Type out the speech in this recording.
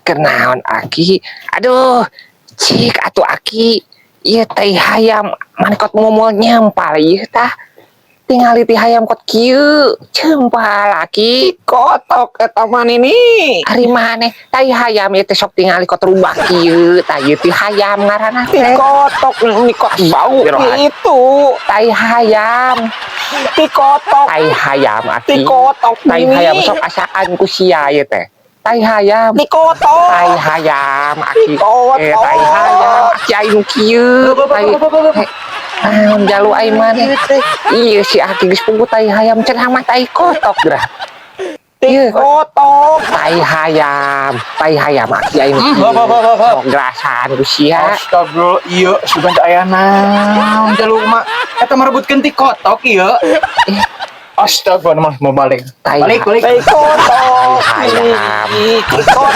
Kenaon, Aki? Aduh, cik atuh, Aki. Ieu tai hayam maneh kot ngomol nyempal ieu tah. Tingali ti hayam kot kieu, cempal, Aki. Kotok eta mah, Nini. Ari maneh tai hayam ieu teh sok tingali kot rubah kieu, tah ieu ti hayam ngaranna Ti teh. kotok ini kot bau Astagfirullahaladzim. itu. Tai hayam, Ti kotok. Tai hayam, Ti Aki. kotok, Tai Nini. hayam sok asakan ku sia ieu teh. Tai hayam. Ti kotok. Tai hayam, Aki. Ti kotok. Eh, tai hayam, Aki, aing kieu. Tai. Eh, naon jalu aing maneh? Iya, si Aki geus puguh tai hayam cenah mah tai kotok gerah. Ti Iya. kotok. Tai hayam, tai hayam, Aki, aing kieu. Hop, hop, hop, hop. Sok gerasan ku sia. Astagfirullah, iya, sugan teh aya naon jalu mah. Eta merebutkeun ti kotok ieu. Astagfirullah, mah mau balik. Tai Balik, balik. Tai kotok. Tai hayam. Nini. Ti kotok.